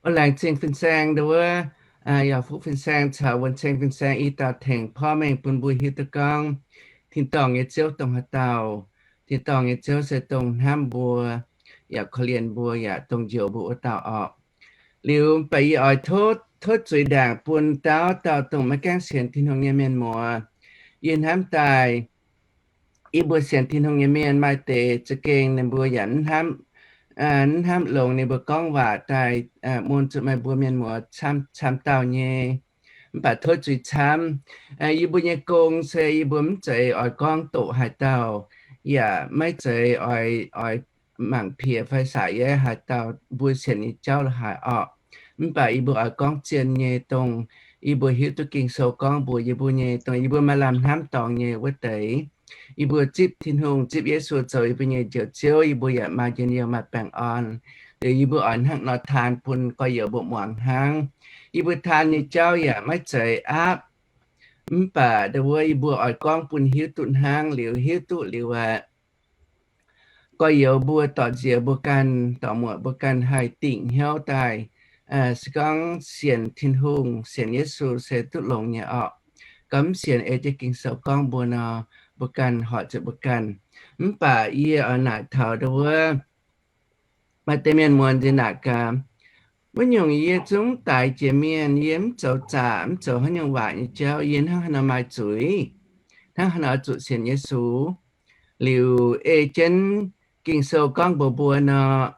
Laengz zingh fin-saeng nduov, yaac fuqv fin-saeng caux wuonh ceng fin-saeng i dauh tengx porv mengh bun mbuo hiuv duqv gorngv tin-dorngh nyei Ziouv dongh haaix dauh. Tin-dorngh nyei Ziouv se dongh hnamv mbuo, yaac korv-lienh mbuo, yaac dongh njoux mbuo wuov dauh orqc. Liuz mv baac yie oix tov, tov zuiz ndaangc bun dauh dauh dongh maiv gaengh sienx Tin-Hungh nyei mienh muoz. Yie hnamv daaih yie mbuo sienx Tin-Hungh nyei mienh maaih deix za'gengh ninh mbuo yaac mv hnamv, mv hnamv longx ninh mbuo gorngv waac daaih mun zuqc meih mbuo mienh muoz camv, camv dauh nyei. Mv baac tov zuiz camv. Yie mbuo nyei gong se yie mbuo mv zeiz oix gorngv doqc haaix dauh, yaac maiv zeiz oix, oix mangc piex fai saax yeiv haaix dauh mbuo sienx nyei jauv la'haaix orqc. Mv baac yie mbuo oix gorngv zien nyei dongh yie mbuo hiuv duqv Ging-Sou gorngv mbuox yie mbuo nyei, dongh yie mbuo maaih lamh hnamv dorngx nyei wuov deix. Yie mbuo zipv Tin-Hungh, zipv Yesu zoux yie mbuo nyei Njoux Ziouv, yie mbuo yaac maaih njien-youh maaih baengh orn. Liuz yie mbuo oix hnangv nor taan bun gorx-youz mbuo muangx hnangv. Yie mbuo taan nyei jauv yaac maiv zeiz aapv, mv baac ndo wuov yie mbuo oix gorngv bun hiuv duqv hnangv. Liuz hiuv duqv liuz aqv, gorx-youz mbuo, dorc nziex mbuo ganh, dorc muoc mbuo ganh haih dingc hnyouv daaih, se gorngv sienx Tin-Hungh, sienx Yesu se duqv longx nyei orqc. Gorngv mv sienx ei jienv Ging-Sou gorngv mbuo nor, mbuo ganh hoic zuqc mbuo ganh. Mv baac yie oix naaic taux ndo wuov maaih deix mienh muonz nziex naaic gaax, wuov nyungc yie zungv daix jiex mienh, yie mv zoux zaqc, mv zoux haaix nyungc waaic nyei jauv, yie hnangv haaix nor maaih zuiz, hnangv haaix nor zuqc sienx Yesu. Liuz ei jienv Ging-Sou gorngv mbuox mbuo nor,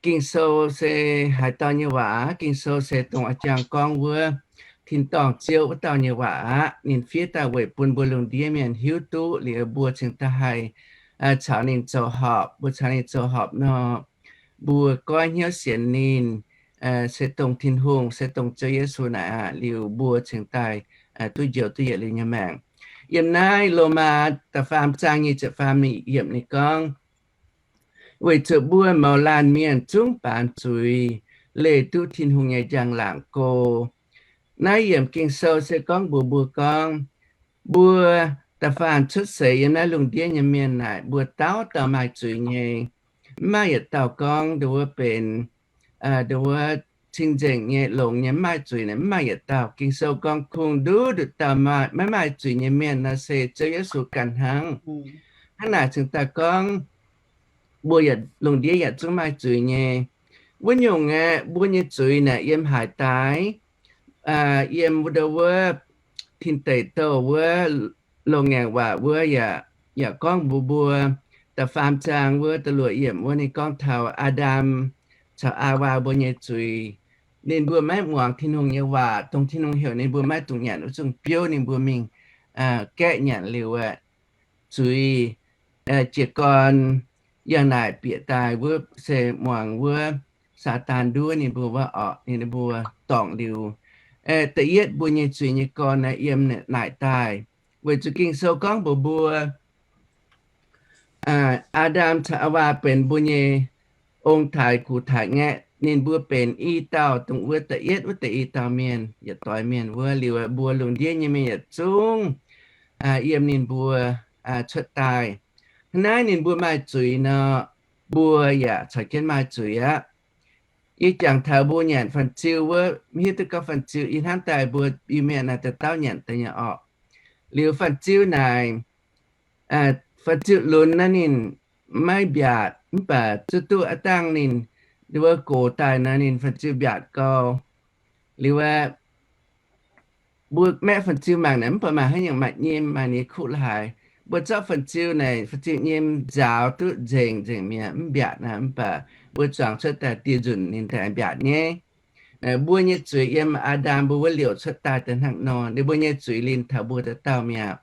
Ging-Sou se haaix dauh nyei waac? Ging-Sou se dongh a'jang gorngv wuov tin-dorngh Ziouv wuov dauh nyei waac aqv. Ninh fiev daaih weic bun mbuo lungh ndiev mienh hiuv duqv liuz mbuo cingx daaih haih caux ninh zoux horpc. Mbuo caux ninh zoux horpc nor, mbuo goiv hnyouv sienx ninh, se dongh Tin-Hungh, se dongh Ziouv Yesu naaic aqv, liuz mbuo cingx daaih duqv njoux duqv yietc liuz nyei maengc. Yiem naaiv Lomaa da'faam zaang nyic ziepc faam yiemc ninh gorngv, weic zuqc mbuo mouz laanh mienh zungv baanx zuiz, leih duqv Tin-Hungh nyei njang-laangc go. Naaiv yiemc Ging-Sou se gorngv mbuox mbuo gorngv, mbuo da'faanh cuotv seix yiem naaiv lungh ndiev nyei mienh naaic, mbuo dauh dauh maaih zuiz nyei. Mv maaih yietc dauh gorngv ndo wuov benx, ndo wuov cing-nzengc nyei, longx nyei, mv maaih zuiz naaic, mv maaih yietc dauh. Ging-Sou gorngv kungx nduqc nduqc dauh maaih, maiv maaih zuiz nyei mienh nor se Ziouv Yesu ganh hnangv. Hnangv naaic cingx daaih gorngv mbuo yietc lungh ndiev yaac zungv maaih zuiz nyei. Wuov nyungc aeqv, mbuo nyei zuiz naaic yiem haaix daaih? Yiem ndo wuov tin-deic douh wuov, loz-ngaengc waac wuov yaac, yaac gorngv mbuox mbuo, da'faam zaang wuov da'luoqc yiemc wuov ninh gorngv taux Aa^ndam caux Aawaa mbuo nyei zuiz. Ninh mbuo maiv muangx Tin-Hungh nyei waac, dongh Tin-Hungh heuc ninh mbuo maiv dungx nyanc wuov zungh biouv, ninh mbuo mingh gaeqv nyanc liuz aeqv, zuiz jiez gorn yangh naaic bieqc daaih wuov se muangx wuov Saadaan nduov ninh mbuo wuov orqc, ninh mbuo dorngc liuz. Da'yietv mbuo nyei zuiz nyei gorn naaiv yiem naaic daaih, weic zuqc Ging-Sou gorngv mbuox mbuo, Aa^ndam caux Aawaa benx mbuo nyei ong-taaix gux-taaix ngaeqv. Ninh mbuo benx i dauh, dongh wuov da'yietv wuov deix i dauh mienh, yietc doix mienh wuov. Liuz mbuo lungh ndiev nyei mienh yietc zungv yiem ninh mbuo cuotv daaih. Hnangv naaiv ninh mbuo maaih zuiz nor, mbuo yaac caux jienv maaih zuiz aqv. Yie jangx taux mbuo nyanc fan-ziu wuov, mv hiuv duqv gorngv fan-ziu, yie hnamv daaih mbuo Iu-Mienh naaiv deix dauh nyanc deix nyei orqc. Liuz fan-ziu naaic, fan-ziu lunx naaiv ninh maiv mbiaatc, mv baac zuqc duqv aav dangh ninh wuov gox daaih nor ninh fan-ziu mbiaatc gau. Liuz aeqv, mbuo maeqv fan-ziu mangc naaic mv baac maaih haaix nyungc maaih nyim, maaih ninh kuv la'haaix. Mbuo zorqv fan-ziu naaic, fan-ziu nyim nzaaux duqv nzengc nzengc mi'aqv, mv mbiaatc aqv. Mv baac mbuo zuangx cuotv daaih dieh nzunc ninh daaih mbiaatc nyei. Mbuo nyei zuiz yiem Aa^ndam mbuo wuov liouc cuotv daaih daaih hnangv nor, ninh mbuo nyei zuiz linh taux mbuo dauh dauh mi'aqv.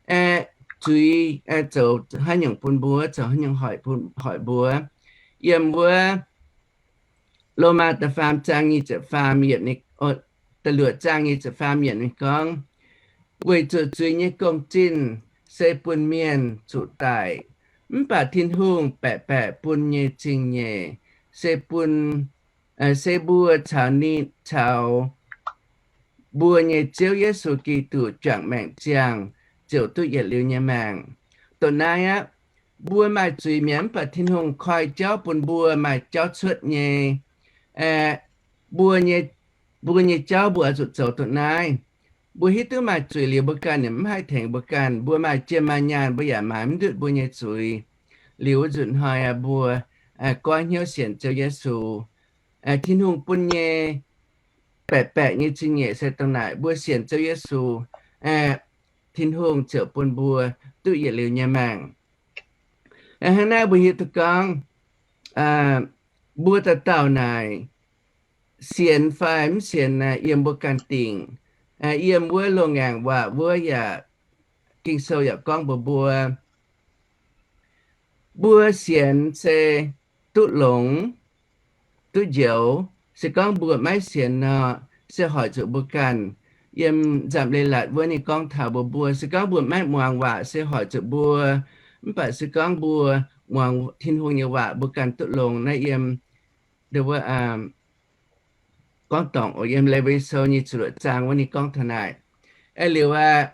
Aeqv, zuiz zoux haaix nyungc bun mbuo, zoux haaix nyungc hoic, hoic mbuo? Yiem wuov Lomaa da'faam zaang nyic ziepc faam yiemc, da'luoqc zaang nyic ziepc faam yiemc ninh gorngv, weic zuqc zuiz nyei gong-zinh se bun mienh zuqc daic, mv baac Tin-Hungh baeqc baeqc bun nyei zingh nyeic se bun, se mbuo caux ninh, caux mbuo nyei Ziouv Yesu Giduc juangc maengc ziangh ziouc duqv yietc liuz nyei maengc. Dongh naaiv aqv, mbuo maaih zuiz mi'aqv, mv baac Tin-Hungh koi jauv bun mbuo maaih jauv cuotv nyei. Aeqv, mbuo nyei, mbuo nyei jauv mbuo oix zuqc zoux duqv naaiv. Mbuo hiuv duqv maaih zuiz liuz mbuo ganh yaac mv haih tengx mbuo ganh. Mbuo maaih jiem maaih nyaanh mbuo yaac maaiz mv ndutv mbuo nyei zuiz. Liuz wuov nzunc hnoi aqv, mbuo goiv hnyouv sienx Ziouv Yesu. Tin-Hungh bun nyei baeqc baeqc nyei zingh nyeic se dongh naaic, mbuo sienx Ziouv Yesu, Tin-Hungh ziouc bun mbuo duqv yietc liuz nyei maengc. Hnangv naaiv mbuo hiuv duqv gorngv, mbuo dauh dauh naaic, sienx fai mv sienx naaic yiem mbuo ganh dingc. Yiem wuov loz-ngaengc waac wuov yaac, Ging-Sou yaac gorngv mbuox mbuo, mbuo sienx se duqv longx, duqv njoux. Se gorngv mbuo maiv sienx nor, se hoic zuqc mbuo ganh. Yiem Nzamc Leiz-Latc wuov ninh gorngv taux mbuox mbuo, se gorngv mbuo maiv muangx waac se hoic zuqc mbuo. Mv baac se gorngv mbuo muangx Tin-Hungh nyei waac mbuo ganh duqv longx. Naaiv yiem, wuov, gorngv dorngc oc, yiem Lewi Sou nyei ziepc luoqc zaang wuov ninh gorngv taux naaic. Aeqv, liuz aqv,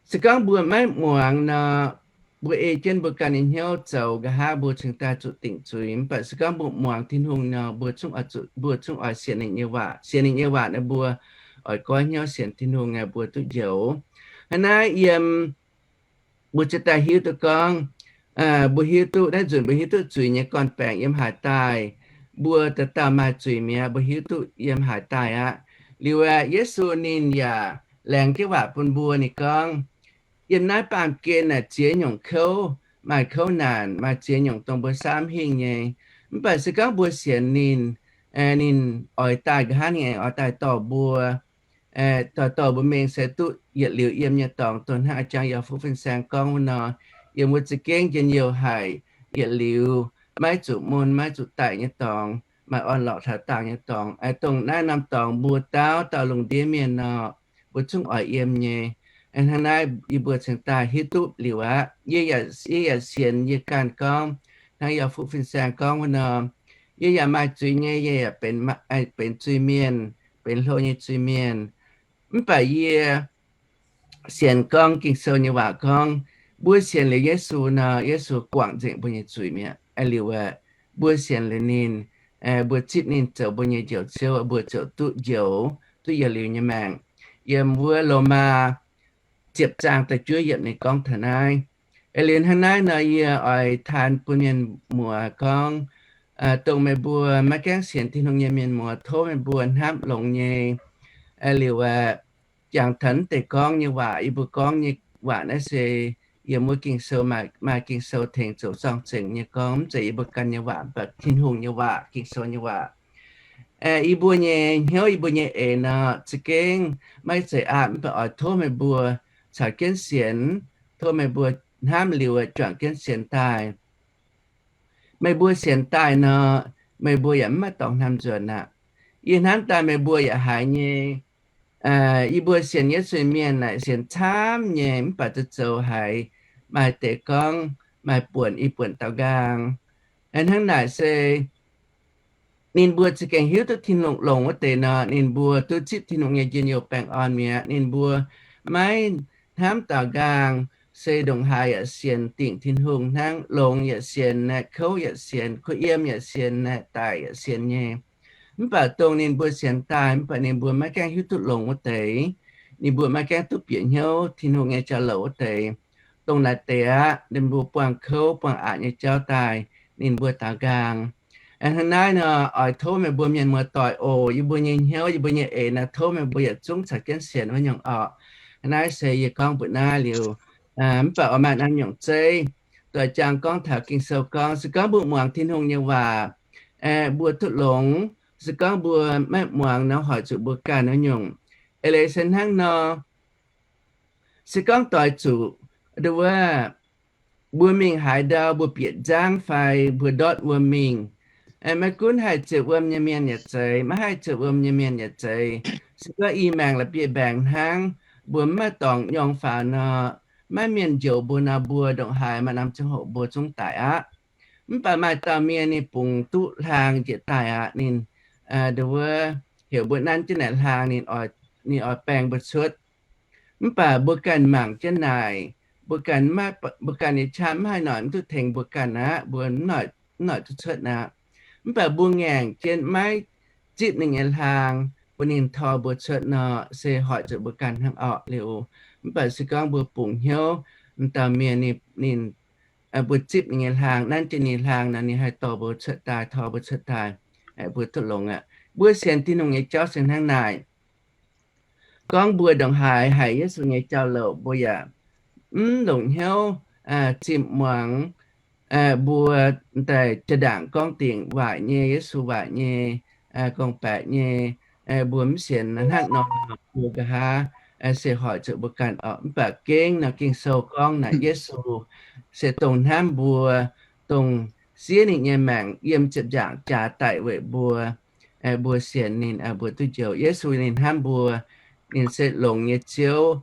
se gorngv mbuo maiv muangx nor, mbuo ei jienv mbuo ganh nyei hnyouv zoux, nqa'haav mbuo cingx daaih zuqc dingc zuiz. Mv baac se gorngv mbuo muangx Tin-Hungh nor, mbuo zungv oix zuqc, mbuo zungv oix sienx ninh nyei waac. Sienx ninh nyei waac nor, mbuo oix goiv hnyouv sienx Tin-Hungh, mbuo duqv njoux. Hnangv naaiv yiem mbuo ziouc daaih hiuv duqv gorngv, mbuo hiuv duqv naaiv nzunc mbuo hiuv duqv zuiz nyei gorn-baengc yiem haaix daaih. Mbuo dauh dauh maaih zuiz mi'aqv, mbuo hiuv duqv yiem haaix daaih aqv. Liuz aqv, Yesu ninh yaac laengz jienv waac bun mbuo. Ninh gorngv, yiem naaiv baamh gen naaic ziex nyungc kouv, maaih kouv naanc, maaih ziex nyungc dongh mbuo samv hingh nyei. Mv baac se gorngv mbuo sienx ninh, ninh oix daaih nqa'haav ninh aengx oix daaih dorh mbuo, dorh dorh mbuo mingh se duqv yietc liuz yiem nyei dorngx, dongh hnangv a'jang Yauh Fuqv Fin-Saeng gorngv wuov nor, yiem wuov za'gengh njien-youh haic, yietc liuz maiv zuqc mun maiv zuqc daic nyei dorngx, maaih orn-lorqc taux daauh nyei dorngx. Dongh naaiv norm dorngx mbuo dauh dauh lungh ndiev mienh nor, mbuo zungv oix yiem nyei. Hnangv naaiv yie mbuo cingx daaih hiuv duqv liuz aqv. Yie yaac sienx yie ganh gorngv, hnangv Yauh Fuqv Fin-Saeng gorngv wuov nor, yie yaac maaih zuiz nyei, yie yaac benx zuiz-mienh, benx hlo nyei zuiz-mienh. Mv baac yie sienx gorngv Ging-Sou nyei waac gorngv, mbuo sienx liuz Yesu nor, Yesu guangc nzengc mbuo nyei zuiz mi'aqv. Liuz aqv, mbuo sienx liuz ninh, mbuo zipv ninh zoux mbuo nyei Njoux Ziouv, mbuo ziouc duqv njoux, duqv yietc liuz nyei maengc. Yiem wuov Lomaa ziepc zaang da'juov yiemc ninh gorngv taux naaiv. Liuz hnangv naaiv nor, yie oix taan bun mienh muoz gorngv, dongh meih mbuo maiv gaengh sienx Tin-Hungh nyei mienh muoz, tov meih mbuo hnamv longx nyei. Liuz aqv, jangx taux deix gorngv nyei waac, yie mbuo gorngv nyei waac naaiv se yiem wuov Ging-Sou, maaih Ging-Sou tengx zoux zorng-zengx nyei gorngv, mv zeiz yie mbuo ganh nyei waac, mv baac Tin-Hungh nyei waac, Ging-Sou nyei waac. Yie mbuo nyei hnyouv, yie mbuo nyei eix nor, za'gengh maiv zeiz aapv, mv baac oix tov meih mbuo caux jienv sienx, tov meih mbuo hnamv liuz juangc jienv sienx daaih. Meih mbuo sienx daaih nor, meih mbuo yaac mv maaih dorngx hnaamv nzuonx aqv. Yie hnamv daaih meih mbuo yaac haiz nyei, yie mbuo sienx Yesu mienh naaic sienx camv nyei, mv baac zoux zoux haiz maaih deix gorngv maaih buonc, i buonc daaux nqaang. Hnangv naaic se ninh mbuo za'gengh hiuv duqv Tin-Hungh longx wuov deix nor, ninh mbuo duqv zipv Tin-Hungh nyei njien-youh baengh orn mi'aqv. Ninh mbuo maiv hnamv daaux nqaang, se ndongc haaix yaac sienx dingc Tin-Hungh hnangv, longx yaac sienx, kouv yaac sienx, kuh yiem yaac sienx, daic yaac sienx nyei. Mv baac dongh ninh mbuo sienx daaih, mv baac ninh mbuo maiv gaengh hiuv duqv longx wuov deix, ninh mbuo maiv gaengh duqv bieqc hnyouv Tin-Hungh nyei jauv-louc wuov deix, dongh naaic deix aqv, ninh mbuo buangh kouv buangh aqc nyei jauv daaih, ninh mbuo daaux nqaang. Hnangv naaiv nor, oix tov meih mbuo mienh muoz-doic oc, yie mbuo nyei hnyouv, yie mbuo nyei eix nor, tov meih mbuo yietc zungv caux jienv sienx wuov nyungc orqc. Naaiv se yie gorngv mbuox naaiv liuz, mv baac oix maaih norm nyungc zeiv, doix jang gorngv taux Ging-Sou gorngv, se gorngv mbuo muangx Tin-Hungh nyei waac, mbuo duqv longx. Se gorngv mbuo maiv muangx nor, hoic zuqc mbuo ganh wuov nyungc. Eix leiz se hnangv nor, se gorngv doix zuqc, nduov, mbuo mingh haaix ndau, mbuo bieqc nzangv fai mbuo ndortv wuom mingh, maiv gunv haih ziepc wuom nyei mienh yaac zeiz, maiv haih ziepc wuom nyei mienh yaac zeiz. Se gorngv i maengc la'bieiv-mbaengx hnangv, mbuo mv maaih dorngx nyorng faaux nor, maiv mienh njoux mbuo nor, mbuo ndongc haaix maaih norm ziangh hoc mbuo zungv daic aqv. Mv baac maaih dauh mienh ninh bungx duqv hlaang njiec daaih aqv. Ninh, nduov, heuc mbuo nanv jienv naaic hlaang, ninh oix baeng mbuo cuotv. Mv baac mbuo ganh mangc jienv naaic, mbuo ganh, mbuo ganh nyei qaqv mv haih noic mv duqv tengx mbuo ganh aqv, mbuo mv noic duqv cuotv aqv. Mv baac mbuo ngaengc jienv maiv zipv ninh nyei hlaang, bun ninh tor mbuo cuotv nor, se hoic zuqc mbuo ganh hnangv orqc liuz. Mv baac se gorngv mbuo bungx hnyouv, m'dauh mienh ninh, ninh, mbuo zipv ninh nyei hlaang, nanv jienv ninh hlaang nor, ninh haih dorh mbuo cuotv daaih, tor mbuo cuotv daaih, mbuo duqv longx aqv. Mbuo sienx Tin-Hungh nyei jauv se hnangv naaic. Gorngv mbuo ndongc haaix haiz Yesu nyei jauv-louc, mbuo yaac mv longc hnyouv zimh muangx mbuo daaih jaa-ndaangc gorngv dingc waaic nyei, Yesu waaic nyei gorngv-baeqc nyei, mbuo mv sienx hnangv nor, mbuo nqa'haav se hoic zuqc mbuo ganh orqc. Mv baac gengh nor Ging-Sou gorngv naaic Yesu se dongh hnamv mbuo, dongh siev ninh nyei maengc yiem ziepc nzaangc jaax daic weic mbuo. Mbuo sienx ninh, mbuo duqv njoux. Yesu ninh hnamv mbuo, ninh se longx nyei Ziouv,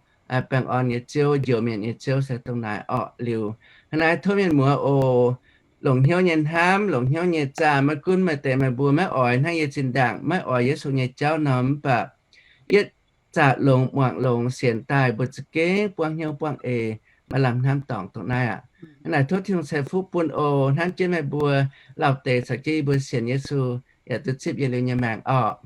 baengh orn nyei Ziouv, njoux mienh nyei Ziouv se dongh naaic orqc liuz. Hnangv naaic tov mienh muoz oc, longc hnyouv nyei hnamv, longc hnyouv nyei zaah, maiv gunv maaih deix meih mbuo maiv oix hnangv yie zinh ndaangc maiv oix Yesu nyei jauv nor, mv baac yietv zaah longx, muangx longx, sienx daaih, mbuo za'gengh buangv hnyouv buangv eix, maiv lamh hnamv dorngc dongh naaiv aqv. Hnangv naaic tov Tin-Hungh ceix fuqv bun oc. Hnamv jienv meih mbuo lauh deix caux jienv yie mbuo sienx Yesu yaac duqv zipv yietc liuz nyei maengc orqc.